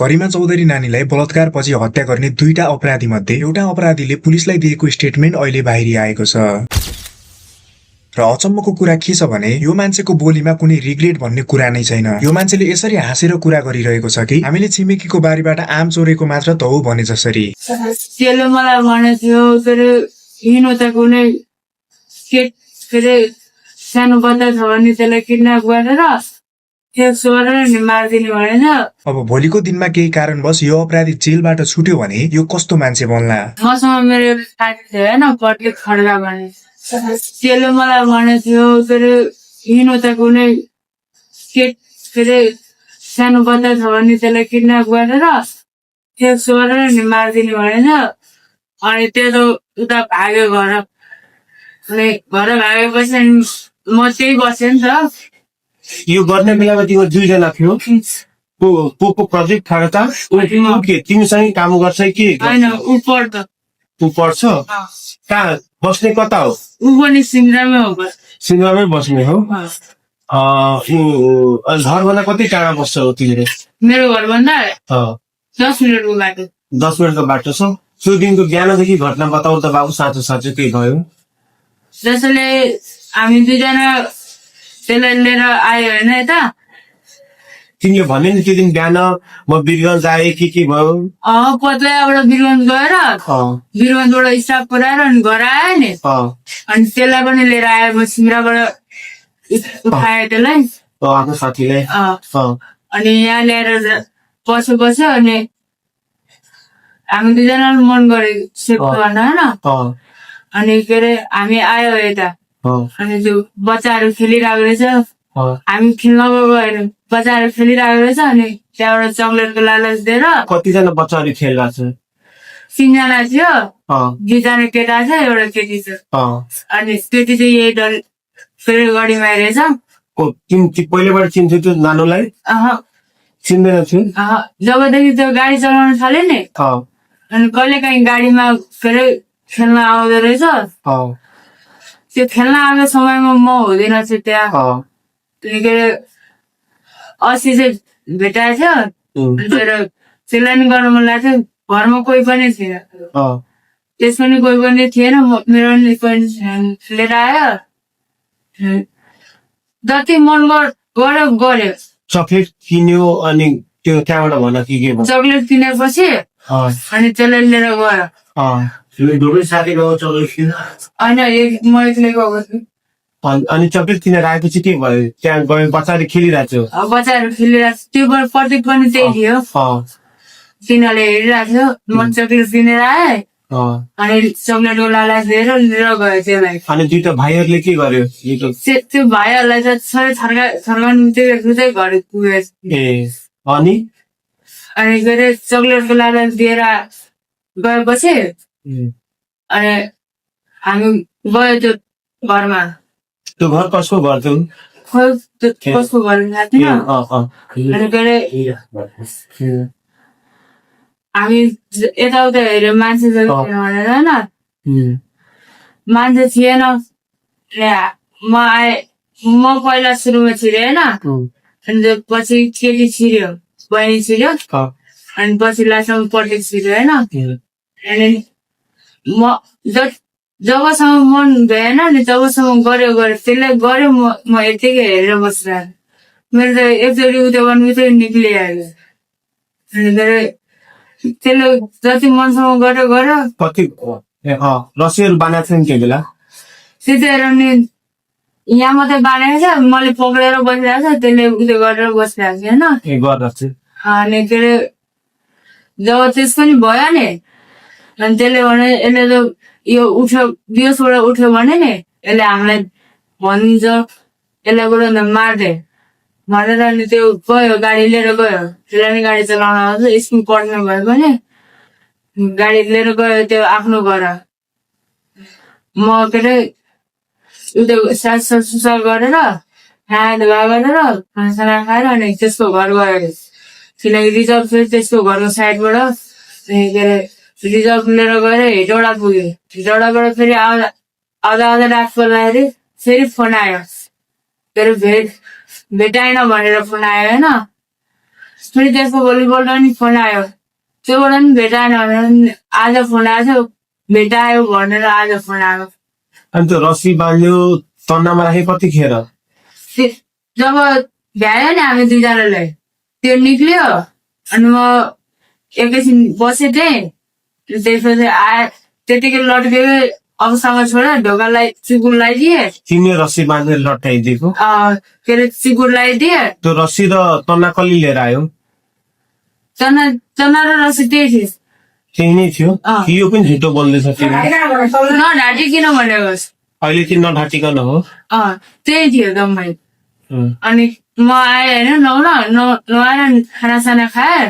गरिमा चौधरी नानीलाई बलात्कारपछि हत्या गर्ने दुईटा अपराधी मध्ये एउटा अपराधीले पुलिसलाई दिएको स्टेटमेन्ट अहिले बाहिरी आएको छ। र अचम्मको कुरा के छ भने यो मान्छेको बोलीमा कुनै रिग्रेट भन्ने कुरा नै छैन। यो मान्छेले यसरी हाँसेर कुरा गरिरहेको छ कि हामीले छिमेकीको बारीबाट आम चोरेको मात्र त हो भने जसरी। त्यसले मलाई भनेको थियो फेरि हिँड्नु त कुनै सानो बच्चा छ भने त्यसलाई किडन्याप गरेर नि मारिदिने भनेन। अब भोलिको दिनमा केही कारणवश यो अपराधी जेलबाट छुट्यो भने यो कस्तो मान्छे बन्ला। मसँग मेरो साथी थियो होइन पट्टे खड्का भने त्यसले मलाई भनेको थियो फेरि हिँड्नु त कुनै सानो बच्चा छ भने त्यसलाई किडन्याप गरेर नि मारिदिने भनेन। अनि त्यो उता भाग्यो घर। अनि घर भागेपछि म त्यही बसेँ नि त। यो गर्ने बेलामा तिम्रो दुईजना थियो को प्रोजेक्ट थाहा त तिमीसँगै काम गर्छ कि होइन ऊ पढ्छ। तँ पढ्छ कहाँ बस्ने कता हो? ऊ पनि सिङ्गामै हो। सिङ्गामै बस्ने हो। घरभन्दा कति टाढा बस्छ हो तिमीले? मेरो घरभन्दा 10 मिनटको बाटो। 10 मिनटको बाटो छ। त्यो दिनको बिहानदेखि घटना बताउ त बाबु, साँचो साँचो के भयो? जसले हामी दुईजना त्यसलाई लिएर आयो होइन यता। तिमीले भन्यो नि त्यो दिन बिहान म वीरगञ्ज आएँ के भयो? पत्लैबाट वीरगञ्ज गएर वीरगञ्जबाट स्टाफ पुऱ्याएर अनि घर आयो नि। अनि त्यसलाई पनि लिएर आयो। म सिङ्गाबाट उठाएँ त्यसलाई आफ्नो साथीलाई। अनि यहाँ ल्याएर बस्यो अनि हामी दुईजना मन गऱ्यो सेफ्टी गर्न होइन। अनि के अरे हामी आयो यता। अनि त्यो बच्चाहरू खेलिरहेको रहेछ। हामी खेल्न गएर बच्चाहरू खेलिरहेको रहेछ। अनि त्यहाँबाट चक्लेटको लालच दिएर कतिजना बच्चाहरू खेलिरहेको छ? 3 जना थियो। 2 जना केटा छ एउटा केटी छ। अनि केटी चाहिँ यही डर फेरि गाडीमा रहेछ। पहिलेबाट चिन्थ्यो त्यो नानुलाई? चिन्दैन थियो। जबदेखि त्यो गाडी चलाउन थाल्यो नि अनि कहिले काहीँ गाडीमा फेरि खेल्न आउँदो रहेछ। त्यो खेल्न आएको समयमा म हुँदैन थियो त्यहाँ। के अरे 80 चाहिँ भेटाएको थियो। त्यसलाई नि गर्न मन लाग्थ्यो। घरमा कोही पनि थिएन। त्यस पनि कोही पनि थिएन। मेरो नि लिएर आयो। जति मन गर्यो। चक्लेट किन्यो अनि त्यो त्यहाँबाट भन के भयो? चक्लेट किनेपछि अनि त्यसलाई लिएर गयो। साथी चक्लेट किन? होइन म एक्लै गएको थिएँ। अनि चक्लेट किनेर आएपछि के भयो? त्यहाँ गयो बच्चाले खेलिरहेको थियो। बच्चाहरू खेलिरहेको त्यो प्रतीक पनि त्यही थियो। तिनीहरूले हेरिरहेको थियो। म चक्लेट किनेर आएँ। अनि चक्लेटको लालच दिएर लिएर गयो त्यसलाई। अनि दुईटा भाइहरूले के गर्यो? त्यो भाइहरूलाई त थर्काउनु त्यो घर पुगेछ। अनि के अरे चक्लेटको लालच दिएर गएपछि अनि हामी गयो त्यो घरमा। त्यो घर कसको घर थियो? कसको घर थाहा थिएन। अनि के अरे हामी यताउता हेऱ्यो मान्छे थिएन भनेर होइन। मान्छे थिएन। म आएँ। म पहिला सुरुमा छिरेँ होइन। अनि पछि केटी छिर्यो, बहिनी छिर्यो। अनि पछि लास्टमा पट्टि छिर्यो होइन। अनि म जबसम्म मन भएन नि तबसम्म गऱ्यो त्यसले गऱ्यो। म यतिकै हेरेर बसिरहेको। मेरो त एकचोटि उयो गर्नु निक्लिहाल्यो। अनि त्यसले जति मनसम्म गऱ्यो। कति रस्सीहरू बाँधेको थियो नि त्यो बेला? त्यतिखेर नि यहाँ मात्रै बाँधेको छ। मैले पक्रेर बसिरहेको छ। त्यसले उयो गरेर बसिरहेको छ होइन। अनि के अरे जब त्यस पनि भयो नि अनि त्यसले भने यसले त यो उठ्यो बिहोसबाट उठ्यो भने नि यसले हामीलाई भनिदिन्छ। यसलाई गएर मारिदे भनेर अनि त्यो गयो गाडी लिएर गयो। त्यसलाई नि गाडी चलाउन आउँछ। स्कुल पढ्ने भयो भने गाडी लिएर गयो त्यो आफ्नो घर। म के अरे उयो सासुसा गरेर खाना गरेर खानासाना खाएर अनि त्यसको घर गयो। किनकि रिजर्भ फेरि त्यसको घरको साइडबाट के अरे रिजर्भ लिएर गएर हेटौडा पुग्यो। हेटौडाबाट फेरि आउँदा रात पर्दाखेरि फेरि फोन आयो। के अरे भेटाएन भनेर फोन आयो होइन। फेरि त्यसको भोलिपल्ट नि फोन आयो त्योबाट पनि भेटाएन भने आज फोन आएको थियो भेटायो भनेर आज फोन आयो अनि त्यो रस्सी बाँध्यो तन्नामा राखे कतिखेर जब भ्यायो नि हामी दुईजनालाई त्यो निक्ल्यो अनि म एकैछिन बसेँ त्यहीँ त्यसपछि आए त्यतिकै लट्केको अबसँग छोडेर ढोकालाई चिकुर लगाइदिए तिमीले रस्सी बाँधेर लट्याइदिएको के अरे चिकुर लगाइदिए त्यो रस्सी र तन्ना कसले लिएर आयो चना र रसी त्यही थिएँ त्यही नै थियो कि यो पनि झुटो बोल्दैछ तिमी नढाँटी किन भनेको अहिले चाहिँ नढाँटिकन हो त्यही थियो दम्मै अनि म आएँ होइन नआएर खानासाना खाएँ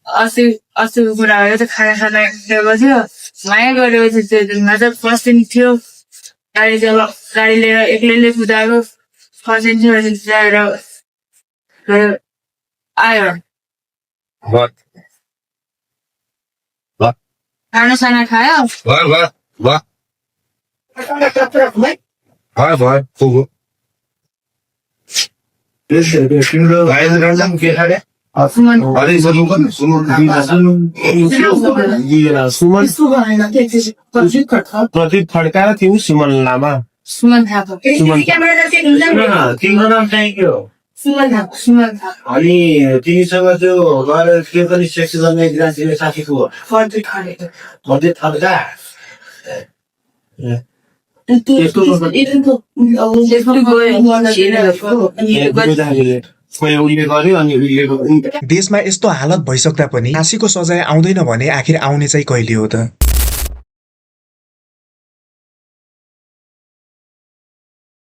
अस्तिको कुरा हो त्यो खानासाना खाएको थियो माया गरेको थियो त्यो दिनमा चाहिँ फर्स्ट दिन थियो गाडी लिएर एक्लैले कुदाएको फर्स्ट दिन थियो जाएर आयो खानासाना खायो प्रदीप खड्का र तिमी सुमन लामा सुमन थापा तिम्रो नाम चाहिँ के हो सुमन थापा अनि तिमीसँग त्यो गएर के पनि सेक्स गर्ने एकजना साथीको फर्दै खानेको भर्दै थर्दा उहिले गर्यो अनि उहिले देशमा यस्तो हालत भइसक्दा पनि फाँसीको सजाय आउँदैन भने आखिर आउने चाहिँ कहिले हो त